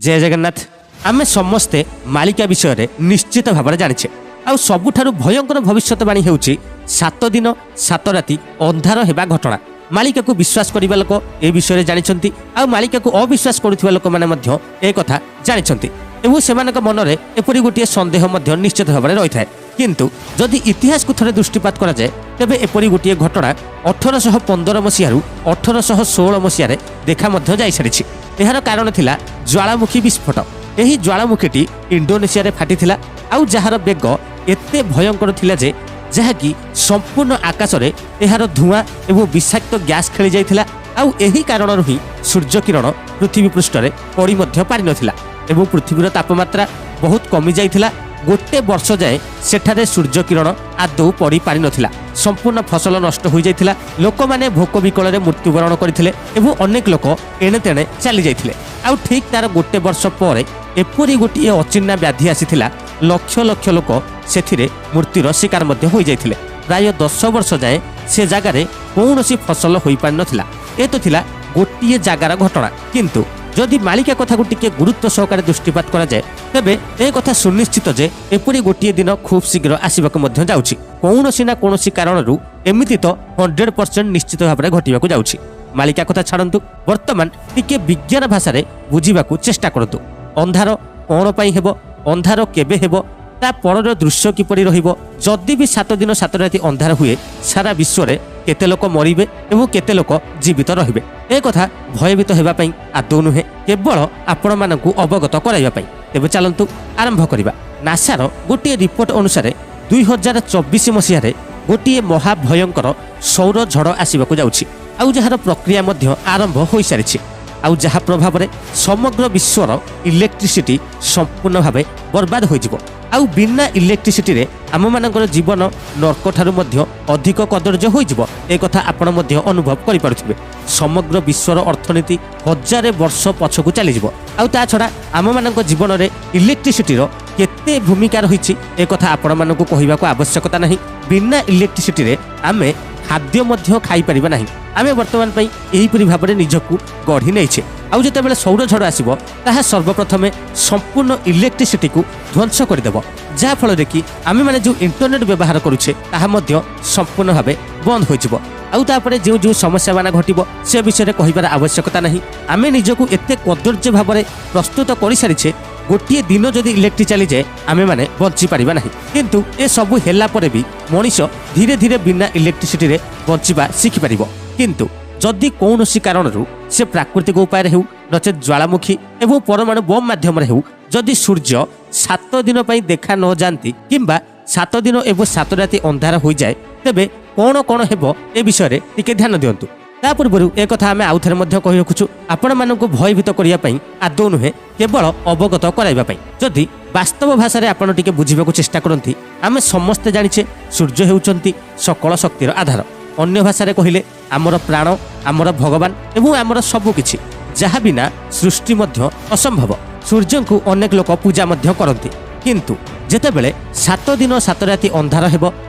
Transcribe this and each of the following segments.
ଜୟ ଜଗନ୍ନାଥ। ଆମେ ସମସ୍ତେ ମାଳିକା ବିଷୟରେ ନିଶ୍ଚିତ ଭାବରେ ଜାଣିଛେ। ଆଉ ସବୁଠାରୁ ଭୟଙ୍କର ଭବିଷ୍ୟତବାଣୀ ହେଉଛି 7 ଦିନ 7 ରାତି ଅନ୍ଧାର ହେବା ଘଟଣା। ମାଳିକାକୁ ବିଶ୍ୱାସ କରିବା ଲୋକ ଏ ବିଷୟରେ ଜାଣିଛନ୍ତି, ଆଉ ମାଳିକାକୁ ଅବିଶ୍ୱାସ କରୁଥିବା ଲୋକମାନେ ମଧ୍ୟ ଏ କଥା ଜାଣିଛନ୍ତି ଏବଂ ସେମାନଙ୍କ ମନରେ ଏପରି ଗୋଟିଏ ସନ୍ଦେହ ମଧ୍ୟ ନିଶ୍ଚିତ ଭାବରେ ରହିଥାଏ। କିନ୍ତୁ ଯଦି ଇତିହାସକୁ ଥରେ ଦୃଷ୍ଟିପାତ କରାଯାଏ, ତେବେ ଏପରି ଗୋଟିଏ ଘଟଣା 1815 ମସିହାରୁ 1816 ମସିହାରେ ଦେଖା ମଧ୍ୟ ଯାଇସାରିଛି। ଏହାର କାରଣ ଥିଲା ଜ୍ୱାଳାମୁଖୀ ବିସ୍ଫୋଟ। ଏହି ଜ୍ୱାଳାମୁଖୀଟି ଇଣ୍ଡୋନେସିଆରେ ଫାଟିଥିଲା, ଆଉ ଯାହାର ବେଗ ଏତେ ଭୟଙ୍କର ଥିଲା ଯେ ଯାହାକି ସମ୍ପୂର୍ଣ୍ଣ ଆକାଶରେ ଏହାର ଧୂଆଁ ଏବଂ ବିଷାକ୍ତ ଗ୍ୟାସ୍ ଖେଳି ଯାଇଥିଲା। ଆଉ ଏହି କାରଣରୁ ହିଁ ସୂର୍ଯ୍ୟକିରଣ ପୃଥିବୀ ପୃଷ୍ଠରେ ପଡ଼ି ମଧ୍ୟ ପାରିନଥିଲା ଏବଂ ପୃଥିବୀର ତାପମାତ୍ରା ବହୁତ କମି ଯାଇଥିଲା। ଗୋଟେ ବର୍ଷ ଯାଏଁ ସେଠାରେ ସୂର୍ଯ୍ୟକିରଣ ଆଦୌ ପଡ଼ି ପାରିନଥିଲା। ସମ୍ପୂର୍ଣ୍ଣ ଫସଲ ନଷ୍ଟ ହୋଇଯାଇଥିଲା, ଲୋକମାନେ ଭୋକ ବିକଳରେ ମୃତ୍ୟୁବରଣ କରିଥିଲେ ଏବଂ ଅନେକ ଲୋକ ଏଣେ ତେଣେ ଚାଲି ଯାଇଥିଲେ। ଆଉ ଠିକ୍ ତାର ଗୋଟେ ବର୍ଷ ପରେ ଏପରି ଗୋଟିଏ ଅଚିହ୍ନା ବ୍ୟାଧି ଆସିଥିଲା, ଲକ୍ଷ ଲକ୍ଷ ଲୋକ ସେଥିରେ ମୃତ୍ୟୁର ଶିକାର ମଧ୍ୟ ହୋଇଯାଇଥିଲେ। ପ୍ରାୟ 10 ବର୍ଷ ଯାଏଁ ସେ ଜାଗାରେ କୌଣସି ଫସଲ ହୋଇପାରିନଥିଲା। ଏ ତ ଥିଲା ଗୋଟିଏ ଜାଗାର ଘଟଣା। କିନ୍ତୁ ଯଦି ମାଳିକା କଥାକୁ ଟିକେ ଗୁରୁତ୍ୱ ସହକାରେ ଦୃଷ୍ଟିପାତ କରାଯାଏ, ତେବେ ଏ କଥା ସୁନିଶ୍ଚିତ ଯେ ଏପରି ଗୋଟିଏ ଦିନ ଖୁବ୍ ଶୀଘ୍ର ଆସିବାକୁ ମଧ୍ୟ ଯାଉଛି। କୌଣସି ନା କୌଣସି କାରଣରୁ ଏମିତି ତ 100% ନିଶ୍ଚିତ ଭାବରେ ଘଟିବାକୁ ଯାଉଛି। ମାଳିକା କଥା ଛାଡ଼ନ୍ତୁ, ବର୍ତ୍ତମାନ ଟିକେ ବିଜ୍ଞାନ ଭାଷାରେ ବୁଝିବାକୁ ଚେଷ୍ଟା କରନ୍ତୁ। ଅନ୍ଧାର କ'ଣ ପାଇଁ ହେବ, ଅନ୍ଧାର କେବେ ହେବ, ତା ପରର ଦୃଶ୍ୟ କିପରି ରହିବ, ଯଦି ବି 7 ଦିନ 7 ରାତି ଅନ୍ଧାର ହୁଏ, ସାରା ବିଶ୍ୱରେ କେତେ ଲୋକ ମରିବେ ଏବଂ କେତେ ଲୋକ ଜୀବିତ ରହିବେ, ଏ କଥା ଭୟଭୀତ ହେବା ପାଇଁ ଆଦୌ ନୁହେଁ, କେବଳ ଆପଣମାନଙ୍କୁ ଅବଗତ କରାଇବା ପାଇଁ। ତେବେ ଚାଲନ୍ତୁ ଆରମ୍ଭ କରିବା। ନାସାର ଗୋଟିଏ ରିପୋର୍ଟ ଅନୁସାରେ 2024 ମସିହାରେ ଗୋଟିଏ ମହାଭୟଙ୍କର ସୌର ଝଡ଼ ଆସିବାକୁ ଯାଉଛି, ଆଉ ଯାହାର ପ୍ରକ୍ରିୟା ମଧ୍ୟ ଆରମ୍ଭ ହୋଇସାରିଛି, ଆଉ ଯାହା ପ୍ରଭାବରେ ସମଗ୍ର ବିଶ୍ୱର ଇଲେକ୍ଟ୍ରିସିଟି ସମ୍ପୂର୍ଣ୍ଣ ଭାବେ ବର୍ବାଦ ହୋଇଯିବ। ଆଉ ବିନା ଇଲେକ୍ଟ୍ରିସିଟିରେ ଆମମାନଙ୍କର ଜୀବନ ନର୍କଠାରୁ ମଧ୍ୟ ଅଧିକ କଦର୍ଯ୍ୟ ହୋଇଯିବ। ଏ କଥା ଆପଣ ମଧ୍ୟ ଅନୁଭବ କରିପାରୁଥିବେ। ସମଗ୍ର ବିଶ୍ୱର ଅର୍ଥନୀତି ହଜାରେ ବର୍ଷ ପଛକୁ ଚାଲିଯିବ। ଆଉ ତା ଛଡ଼ା ଆମମାନଙ୍କ ଜୀବନରେ ଇଲେକ୍ଟ୍ରିସିଟିର କେତେ ଭୂମିକା ରହିଛି, ଏ କଥା ଆପଣମାନଙ୍କୁ କହିବାକୁ ଆବଶ୍ୟକତା ନାହିଁ। ବିନା ଇଲେକ୍ଟ୍ରିସିଟିରେ ଆମେ ଖାଦ୍ୟ ମଧ୍ୟ ଖାଇପାରିବା ନାହିଁ। ଆମେ ବର୍ତ୍ତମାନ ପାଇଁ ଏହିପରି ଭାବରେ ନିଜକୁ ଗଢ଼ି ନେଇଛେ। ଆଉ ଯେତେବେଳେ ସୌର ଝଡ଼ ଆସିବ, ତାହା ସର୍ବପ୍ରଥମେ ସମ୍ପୂର୍ଣ୍ଣ ଇଲେକ୍ଟ୍ରିସିଟିକୁ ଧ୍ୱଂସ କରିଦେବ, ଯାହାଫଳରେ କି ଆମେମାନେ ଯେଉଁ ଇଣ୍ଟରନେଟ୍ ବ୍ୟବହାର କରୁଛେ, ତାହା ମଧ୍ୟ ସମ୍ପୂର୍ଣ୍ଣ ଭାବେ ବନ୍ଦ ହୋଇଯିବ। ଆଉ ତାପରେ ଯେଉଁ ଯେଉଁ ସମସ୍ୟାମାନ ଘଟିବ, ସେ ବିଷୟରେ କହିବାର ଆବଶ୍ୟକତା ନାହିଁ। ଆମେ ନିଜକୁ ଏତେ କଦର୍ଯ୍ୟ ଭାବରେ ପ୍ରସ୍ତୁତ କରିସାରିଛେ, ଗୋଟିଏ ଦିନ ଯଦି ଇଲେକ୍ଟ୍ରି ଚାଲିଯାଏ, ଆମେମାନେ ବଞ୍ଚିପାରିବା ନାହିଁ। କିନ୍ତୁ ଏସବୁ ହେଲା ପରେ ବି ମଣିଷ ଧୀରେ ଧୀରେ ବିନା ଇଲେକ୍ଟ୍ରିସିଟିରେ ବଞ୍ଚିବା ଶିଖିପାରିବ। କିନ୍ତୁ ଯଦି କୌଣସି କାରଣରୁ, ସେ ପ୍ରାକୃତିକ ଉପାୟରେ ହେଉ ନଚେତ୍ ଜ୍ୱାଳାମୁଖୀ ଏବଂ ପରମାଣୁ ବମ୍ ମାଧ୍ୟମରେ ହେଉ, ଯଦି ସୂର୍ଯ୍ୟ 7 ଦିନ ପାଇଁ ଦେଖା ନ ଯାଆନ୍ତି କିମ୍ବା 7 ଦିନ ଏବଂ 7 ରାତି ଅନ୍ଧାର ହୋଇଯାଏ, ତେବେ କ'ଣ କ'ଣ ହେବ, ଏ ବିଷୟରେ ଟିକେ ଧ୍ୟାନ ଦିଅନ୍ତୁ। ତା ପୂର୍ବରୁ ଏ କଥା ଆମେ ଆଉଥରେ ମଧ୍ୟ କହି ରଖୁଛୁ, ଆପଣମାନଙ୍କୁ ଭୟଭୀତ କରିବା ପାଇଁ ଆଦୌ ନୁହେଁ, କେବଳ ଅବଗତ କରାଇବା ପାଇଁ। ଯଦି ବାସ୍ତବ ଭାଷାରେ ଆପଣ ଟିକେ ବୁଝିବାକୁ ଚେଷ୍ଟା କରନ୍ତି, ଆମେ ସମସ୍ତେ ଜାଣିଛେ ସୂର୍ଯ୍ୟ ହେଉଛନ୍ତି ସକଳ ଶକ୍ତିର ଆଧାର। ଅନ୍ୟ ଭାଷାରେ କହିଲେ ଆମର ପ୍ରାଣ, ଆମର ଭଗବାନ ଏବଂ ଆମର ସବୁ କିଛି, ଯାହା ବିନା ସୃଷ୍ଟି ମଧ୍ୟ ଅସମ୍ଭବ। ସୂର୍ଯ୍ୟଙ୍କୁ ଅନେକ ଲୋକ ପୂଜା ମଧ୍ୟ କରନ୍ତି। କିନ୍ତୁ ଯେତେବେଳେ 7 ଦିନ 7 ରାତି ଅନ୍ଧାର ହେବ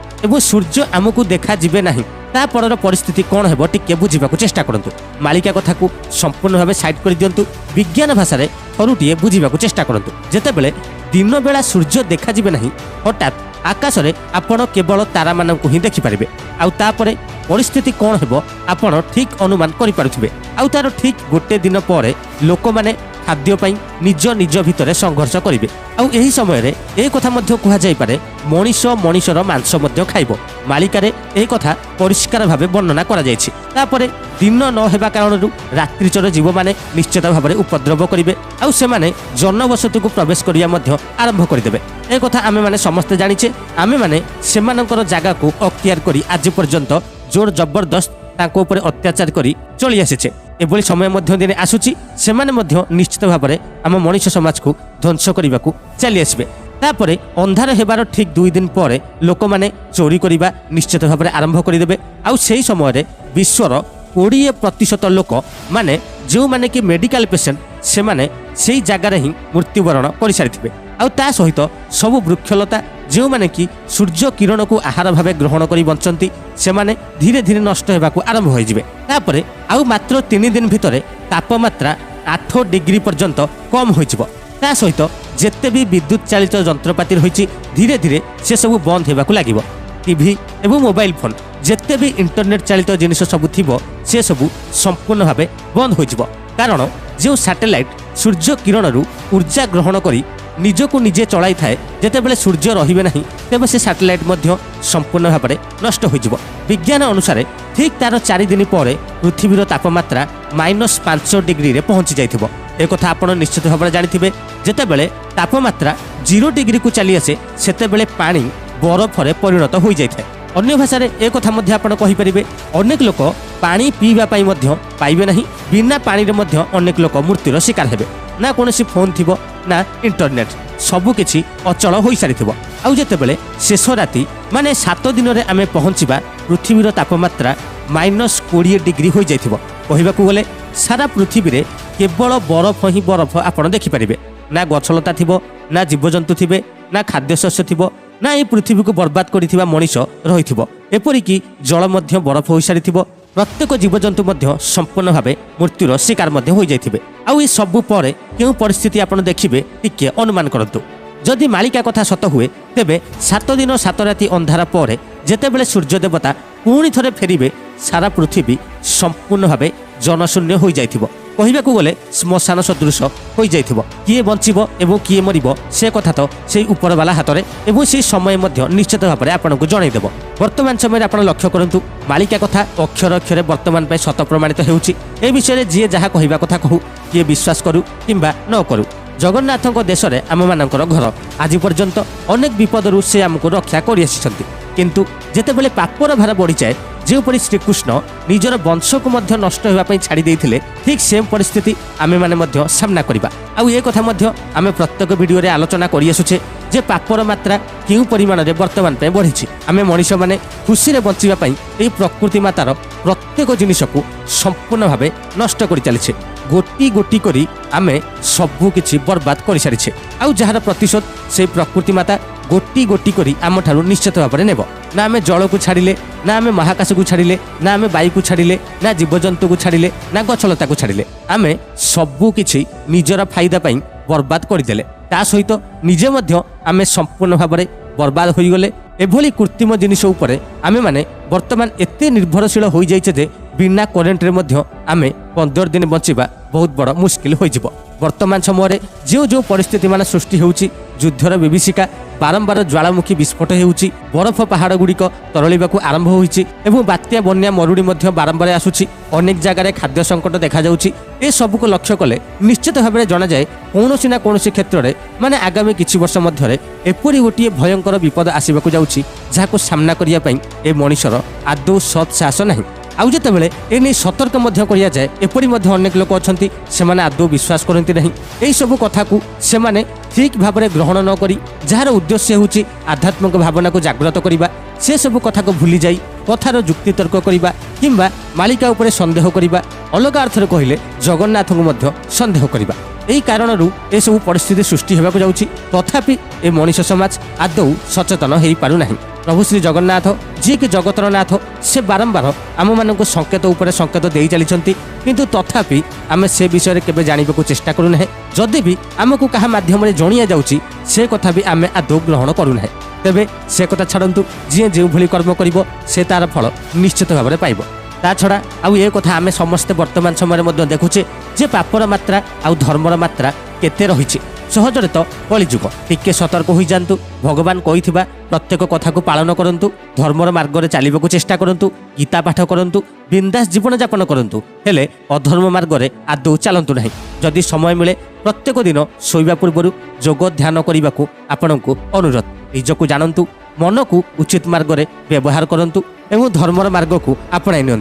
ଏବଂ ସୂର୍ଯ୍ୟ ଆମକୁ ଦେଖାଯିବେ ନାହିଁ, ତା ପରର ପରିସ୍ଥିତି କ'ଣ ହେବ, ଟିକେ ବୁଝିବାକୁ ଚେଷ୍ଟା କରନ୍ତୁ। ମାଳିକା କଥାକୁ ସମ୍ପୂର୍ଣ୍ଣ ଭାବେ ସାଇଡ୍ କରିଦିଅନ୍ତୁ, ବିଜ୍ଞାନ ଭାଷାରେ ଥରୁଟିଏ ବୁଝିବାକୁ ଚେଷ୍ଟା କରନ୍ତୁ। ଯେତେବେଳେ ଦିନବେଳା ସୂର୍ଯ୍ୟ ଦେଖାଯିବେ ନାହିଁ, ହଠାତ୍ ଆକାଶରେ ଆପଣ କେବଳ ତାରାମାନଙ୍କୁ ହିଁ ଦେଖିପାରିବେ। ଆଉ ତାପରେ ପରିସ୍ଥିତି କ'ଣ ହେବ, ଆପଣ ଠିକ୍ ଅନୁମାନ କରିପାରୁଥିବେ। ଆଉ ତାର ଠିକ୍ ଗୋଟେ ଦିନ ପରେ ଲୋକମାନେ ଖାଦ୍ୟ ପାଇଁ ନିଜ ନିଜ ଭିତରେ ସଂଘର୍ଷ କରିବେ। ଆଉ ଏହି ସମୟରେ ଏ କଥା ମଧ୍ୟ କୁହାଯାଇପାରେ, ମଣିଷ ମଣିଷର ମାଂସ ମଧ୍ୟ ଖାଇବ। ମାଳିକାରେ ଏହି କଥା ପରିଷ୍କାର ଭାବେ ବର୍ଣ୍ଣନା କରାଯାଇଛି। ତାପରେ ଦିନ ନ ହେବା କାରଣରୁ ରାତ୍ରିଚର ଜୀବମାନେ ନିଶ୍ଚିତ ଭାବରେ ଉପଦ୍ରବ କରିବେ, ଆଉ ସେମାନେ ଜନବସତିକୁ ପ୍ରବେଶ କରିବା ମଧ୍ୟ ଆରମ୍ଭ କରିଦେବେ। ଏ କଥା ଆମେମାନେ ସମସ୍ତେ ଜାଣିଛେ। ଆମେମାନେ ସେମାନଙ୍କର ଜାଗାକୁ ଅକ୍ତିଆର କରି ଆଜି ପର୍ଯ୍ୟନ୍ତ ଜୋର ଜବରଦସ୍ତ ତାଙ୍କ ଉପରେ ଅତ୍ୟାଚାର କରି ଚଳି ଆସିଛେ। ଏଭଳି ସମୟ ମଧ୍ୟ ଦିନେ ଆସୁଛି, ସେମାନେ ମଧ୍ୟ ନିଶ୍ଚିତ ଭାବରେ ଆମ ମଣିଷ ସମାଜକୁ ଧ୍ୱଂସ କରିବାକୁ ଚାଲି ଆସିବେ। ତାପରେ ଅନ୍ଧାର ହେବାର ଠିକ୍ 2 ଦିନ ପରେ ଲୋକମାନେ ଚୋରି କରିବା ନିଶ୍ଚିତ ଭାବରେ ଆରମ୍ଭ କରିଦେବେ। ଆଉ ସେହି ସମୟରେ ବିଶ୍ୱର 20% ଲୋକ ମାନେ ଯେଉଁମାନେ କି ମେଡିକାଲ ପେସେଣ୍ଟ, ସେମାନେ ସେଇ ଜାଗାରେ ହିଁ ମୃତ୍ୟୁବରଣ କରିସାରିଥିବେ। ଆଉ ତା ସହିତ ସବୁ ବୃକ୍ଷଲତା, ଯେଉଁମାନେ କି ସୂର୍ଯ୍ୟ କିରଣକୁ ଆହାର ଭାବେ ଗ୍ରହଣ କରି ବଞ୍ଚନ୍ତି, ସେମାନେ ଧୀରେ ଧୀରେ ନଷ୍ଟ ହେବାକୁ ଆରମ୍ଭ ହୋଇଯିବେ। ତାପରେ ଆଉ ମାତ୍ର 3 ଦିନ ଭିତରେ ତାପମାତ୍ରା 8 ଡିଗ୍ରୀ ପର୍ଯ୍ୟନ୍ତ କମ୍ ହୋଇଯିବ। ତା ସହିତ ଯେତେ ବି ବିଦ୍ୟୁତ୍ ଚାଳିତ ଯନ୍ତ୍ରପାତି ରହିଛି, ଧୀରେ ଧୀରେ ସେସବୁ ବନ୍ଦ ହେବାକୁ ଲାଗିବ। ଟିଭି ଏବଂ ମୋବାଇଲ ଫୋନ୍, ଯେତେ ବି ଇଣ୍ଟରନେଟ୍ ଚାଳିତ ଜିନିଷ ସବୁ ଥିବ, ସେସବୁ ସମ୍ପୂର୍ଣ୍ଣ ଭାବେ ବନ୍ଦ ହୋଇଯିବ। କାରଣ ଯେଉଁ ସାଟେଲାଇଟ୍ ସୂର୍ଯ୍ୟ କିରଣରୁ ଉର୍ଜା ଗ୍ରହଣ କରି ନିଜକୁ ନିଜେ ଚଳାଇଥାଏ, ଯେତେବେଳେ ସୂର୍ଯ୍ୟ ରହିବେ ନାହିଁ, ତେବେ ସେ ସାଟେଲାଇଟ୍ ମଧ୍ୟ ସମ୍ପୂର୍ଣ୍ଣ ଭାବରେ ନଷ୍ଟ ହୋଇଯିବ। ବିଜ୍ଞାନ ଅନୁସାରେ ଠିକ୍ ତାର 4 ଦିନ ପରେ ପୃଥିବୀର ତାପମାତ୍ରା -5 ଡିଗ୍ରୀରେ ପହଞ୍ଚି ଯାଇଥିବ। ଏକଥା ଆପଣ ନିଶ୍ଚିତ ଭାବରେ ଜାଣିଥିବେ। ଯେତେବେଳେ ତାପମାତ୍ରା 0 ଡିଗ୍ରୀକୁ ଚାଲି ଆସେ, ସେତେବେଳେ ପାଣି ବରଫରେ ପରିଣତ ହୋଇଯାଇଥାଏ। ଅନ୍ୟ ଭାଷାରେ ଏ କଥା ମଧ୍ୟ ଆପଣ କହିପାରିବେ, ଅନେକ ଲୋକ ପାଣି ପିଇବା ପାଇଁ ମଧ୍ୟ ପାଇବେ ନାହିଁ। ବିନା ପାଣିରେ ମଧ୍ୟ ଅନେକ ଲୋକ ମୃତ୍ୟୁର ଶିକାର ହେବେ। ନା କୌଣସି ଫୋନ୍ ଥିବ, ନା ଇଣ୍ଟରନେଟ୍, ସବୁକିଛି ଅଚଳ ହୋଇସାରିଥିବ। ଆଉ ଯେତେବେଳେ ଶେଷ ରାତି ମାନେ 7 ଦିନରେ ଆମେ ପହଞ୍ଚିବା, ପୃଥିବୀର ତାପମାତ୍ରା -20 ଡିଗ୍ରୀ ହୋଇଯାଇଥିବ। କହିବାକୁ ଗଲେ ସାରା ପୃଥିବୀରେ କେବଳ ବରଫ ହିଁ ବରଫ ଆପଣ ଦେଖିପାରିବେ। ନା ଗଛଲତା ଥିବ, ନା ଜୀବଜନ୍ତୁ ଥିବେ, ନା ଖାଦ୍ୟଶସ୍ୟ ଥିବ, ନା ଏହି ପୃଥିବୀକୁ ବର୍ବାଦ କରିଥିବା ମଣିଷ ରହିଥିବ। ଏପରିକି ଜଳ ମଧ୍ୟ ବରଫ ହୋଇସାରିଥିବ। ପ୍ରତ୍ୟେକ ଜୀବଜନ୍ତୁ ମଧ୍ୟ ସମ୍ପୂର୍ଣ୍ଣ ଭାବେ ମୃତ୍ୟୁର ଶିକାର ମଧ୍ୟ ହୋଇଯାଇଥିବେ। ଆଉ ଏ ସବୁ ପରେ କେଉଁ ପରିସ୍ଥିତି ଆପଣ ଦେଖିବେ, ଟିକିଏ ଅନୁମାନ କରନ୍ତୁ। ଯଦି ମାଳିକା କଥା ସତ ହୁଏ, ତେବେ 7 ଦିନ 7 ରାତି ଅନ୍ଧାର ପରେ ଯେତେବେଳେ ସୂର୍ଯ୍ୟ ଦେବତା ପୁଣି ଥରେ ଫେରିବେ, ସାରା ପୃଥିବୀ ସମ୍ପୂର୍ଣ୍ଣ ଭାବେ ଜନଶୂନ୍ୟ ହୋଇଯାଇଥିବ। କହିବାକୁ ଗଲେ ଶ୍ମଶାନ ସଦୃଶ ହୋଇଯାଇଥିବ। କିଏ ବଞ୍ଚିବ ଏବଂ କିଏ ମରିବ, ସେ କଥା ତ ସେଇ ଉପରବାଲା ହାତରେ ଏବଂ ସେଇ ସମୟ ମଧ୍ୟ ନିଶ୍ଚିତ ଭାବରେ ଆପଣଙ୍କୁ ଜଣାଇଦେବ। ବର୍ତ୍ତମାନ ସମୟରେ ଆପଣ ଲକ୍ଷ୍ୟ କରନ୍ତୁ, ମାଳିକା କଥା ଅକ୍ଷର ଅକ୍ଷରେ ବର୍ତ୍ତମାନ ପାଇଁ ସତ ପ୍ରମାଣିତ ହେଉଛି। ଏ ବିଷୟରେ ଯିଏ ଯାହା କହିବା କଥା କହୁ, କିଏ ବିଶ୍ୱାସ କରୁ କିମ୍ବା ନ କରୁ, ଜଗନ୍ନାଥଙ୍କ ଦେଶରେ ଆମମାନଙ୍କର ଘର। ଆଜି ପର୍ଯ୍ୟନ୍ତ ଅନେକ ବିପଦରୁ ସେ ଆମକୁ ରକ୍ଷା କରିଆସିଛନ୍ତି। କିନ୍ତୁ ଯେତେବେଳେ ପାପର ଭାର ବଢ଼ିଯାଏ, ଯେଉଁପରି ଶ୍ରୀକୃଷ୍ଣ ନିଜର ବଂଶକୁ ମଧ୍ୟ ନଷ୍ଟ ହେବା ପାଇଁ ଛାଡ଼ି ଦେଇଥିଲେ, ଠିକ୍ ସେମ୍ ପରିସ୍ଥିତି ଆମେମାନେ ମଧ୍ୟ ସାମ୍ନା କରିବା। ଆଉ ଏ କଥା ମଧ୍ୟ ଆମେ ପ୍ରତ୍ୟେକ ଭିଡ଼ିଓରେ ଆଲୋଚନା କରିଆସୁଛେ ଯେ ପାପର ମାତ୍ରା କେଉଁ ପରିମାଣରେ ବର୍ତ୍ତମାନ ପାଇଁ ବଢ଼ିଛି। ଆମେ ମଣିଷମାନେ ଖୁସିରେ ବଞ୍ଚିବା ପାଇଁ ଏହି ପ୍ରକୃତି ମାତାର ପ୍ରତ୍ୟେକ ଜିନିଷକୁ ସମ୍ପୂର୍ଣ୍ଣ ଭାବେ ନଷ୍ଟ କରି ଚାଲିଛେ। ଗୋଟି ଗୋଟି କରି ଆମେ ସବୁ କିଛି ବର୍ବାଦ କରିସାରିଛେ। ଆଉ ଯାହାର ପ୍ରତିଶୋଧ ସେଇ ପ୍ରକୃତି ମାତା ଗୋଟି ଗୋଟି କରି ଆମଠାରୁ ନିଶ୍ଚିତ ଭାବରେ ନେବ। ନା ଆମେ ଜଳକୁ ଛାଡ଼ିଲେ, ନା ଆମେ ମହାକାଶକୁ ଛାଡ଼ିଲେ, ନା ଆମେ ବାୟୁକୁ ଛାଡ଼ିଲେ, ନା ଜୀବଜନ୍ତୁକୁ ଛାଡ଼ିଲେ, ନା ଗଛଲତାକୁ ଛାଡ଼ିଲେ। ଆମେ ସବୁ କିଛି ନିଜର ଫାଇଦା ପାଇଁ ବର୍ବାଦ କରିଦେଲେ। ତା ସହିତ ନିଜେ ମଧ୍ୟ ଆମେ ସମ୍ପୂର୍ଣ୍ଣ ଭାବରେ ବର୍ବାଦ ହୋଇଗଲେ। ଏଭଳି କୃତ୍ରିମ ଜିନିଷ ଉପରେ ଆମେମାନେ ବର୍ତ୍ତମାନ ଏତେ ନିର୍ଭରଶୀଳ ହୋଇଯାଇଛେ ଯେ ବିନା କରେଣ୍ଟରେ ମଧ୍ୟ ଆମେ 15 ଦିନ ବଞ୍ଚିବା ବହୁତ ବଡ଼ ମୁସ୍କିଲ ହୋଇଯିବ। ବର୍ତ୍ତମାନ ସମୟରେ ଯେଉଁ ଯେଉଁ ପରିସ୍ଥିତିମାନ ସୃଷ୍ଟି ହେଉଛି, ଯୁଦ୍ଧର ବିଭୀଷିକା, ବାରମ୍ବାର ଜ୍ୱାଳାମୁଖୀ ବିସ୍ଫୋଟ ହେଉଛି, ବରଫ ପାହାଡ଼ ଗୁଡ଼ିକ ତରଳିବାକୁ ଆରମ୍ଭ ହୋଇଛି ଏବଂ ବାତ୍ୟା, ବନ୍ୟା, ମରୁଡ଼ି ମଧ୍ୟ ବାରମ୍ବାର ଆସୁଛି, ଅନେକ ଜାଗାରେ ଖାଦ୍ୟ ସଙ୍କଟ ଦେଖାଯାଉଛି, ଏସବୁକୁ ଲକ୍ଷ୍ୟ କଲେ ନିଶ୍ଚିତ ଭାବରେ ଜଣାଯାଏ, କୌଣସି ନା କୌଣସି କ୍ଷେତ୍ରରେ ମାନେ ଆଗାମୀ କିଛି ବର୍ଷ ମଧ୍ୟରେ ଏପରି ଗୋଟିଏ ଭୟଙ୍କର ବିପଦ ଆସିବାକୁ ଯାଉଛି, ଯାହାକୁ ସାମ୍ନା କରିବା ପାଇଁ ଏ ମଣିଷର ଆଦୌ ସତ୍ ସାହସ ନାହିଁ। ଆଉ ଯେତେବେଳେ ଏ ନେଇ ସତର୍କ ମଧ୍ୟ କରାଯାଏ, ଏପରି ମଧ୍ୟ ଅନେକ ଲୋକ ଅଛନ୍ତି, ସେମାନେ ଆଦୌ ବିଶ୍ୱାସ କରନ୍ତି ନାହିଁ। ଏହିସବୁ କଥାକୁ ସେମାନେ ଠିକ୍ ଭାବରେ ଗ୍ରହଣ ନ କରି, ଯାହାର ଉଦ୍ଦେଶ୍ୟ ହେଉଛି ଆଧ୍ୟାତ୍ମିକ ଭାବନାକୁ ଜାଗ୍ରତ କରିବା, ସେସବୁ କଥାକୁ ଭୁଲିଯାଇ କଥାର ଯୁକ୍ତିତର୍କ କରିବା କିମ୍ବା ମାଳିକା ଉପରେ ସନ୍ଦେହ କରିବା, ଅଲଗା ଅର୍ଥରେ କହିଲେ ଜଗନ୍ନାଥଙ୍କୁ ମଧ୍ୟ ସନ୍ଦେହ କରିବା, ଏହି କାରଣରୁ ଏସବୁ ପରିସ୍ଥିତି ସୃଷ୍ଟି ହେବାକୁ ଯାଉଛି। ତଥାପି ଏ ମଣିଷ ସମାଜ ଆଦୌ ସଚେତନ ହୋଇପାରୁନାହିଁ। ପ୍ରଭୁ ଶ୍ରୀ ଜଗନ୍ନାଥ, ଯିଏକି ଜଗତର ନାଥ, ସେ ବାରମ୍ବାର ଆମମାନଙ୍କୁ ସଂକେତ ଉପରେ ସଂକେତ ଦେଇ ଚାଲିଛନ୍ତି। କିନ୍ତୁ ତଥାପି ଆମେ ସେ ବିଷୟରେ କେବେ ଜାଣିବାକୁ ଚେଷ୍ଟା କରୁନାହେଁ। ଯଦି ବି ଆମକୁ କାହା ମାଧ୍ୟମରେ ଜଣାଇଆ ଯାଉଛି, ସେ କଥା ବି ଆମେ ଆଦୌ ଗ୍ରହଣ କରୁନାହେଁ। ତେବେ ସେ କଥା ଛାଡ଼ନ୍ତୁ, ଯିଏ ଯେଉଁଭଳି କର୍ମ କରିବ, ସେ ତାର ଫଳ ନିଶ୍ଚିତ ଭାବରେ ପାଇବ। ତା ଛଡ଼ା ଆଉ ଏ କଥା ଆମେ ସମସ୍ତେ ବର୍ତ୍ତମାନ ସମୟରେ ମଧ୍ୟ ଦେଖୁଛେ ଯେ ପାପର ମାତ୍ରା ଆଉ ଧର୍ମର ମାତ୍ରା କେତେ ରହିଛି। ସହଜରେ ତ କଳିଯୁଗ, ଟିକେ ସତର୍କ ହୋଇଯାଆନ୍ତୁ। ଭଗବାନ କହିଥିବା ପ୍ରତ୍ୟେକ କଥାକୁ ପାଳନ କରନ୍ତୁ। ଧର୍ମର ମାର୍ଗରେ ଚାଲିବାକୁ ଚେଷ୍ଟା କରନ୍ତୁ। ଗୀତା ପାଠ କରନ୍ତୁ। ବିନ୍ଦାସ ଜୀବନଯାପନ କରନ୍ତୁ। ହେଲେ ଅଧର୍ମ ମାର୍ଗରେ ଆଦୌ ଚାଲନ୍ତୁ ନାହିଁ। ଯଦି ସମୟ ମିଳେ, ପ୍ରତ୍ୟେକ ଦିନ ଶୋଇବା ପୂର୍ବରୁ ଯୋଗ ଧ୍ୟାନ କରିବାକୁ ଆପଣଙ୍କୁ ଅନୁରୋଧ। ନିଜକୁ ଜାଣନ୍ତୁ, ମନକୁ ଉଚିତ ମାର୍ଗରେ ବ୍ୟବହାର କରନ୍ତୁ ଏବଂ ଧର୍ମର ମାର୍ଗକୁ ଆପଣାଇ ନିଅନ୍ତୁ।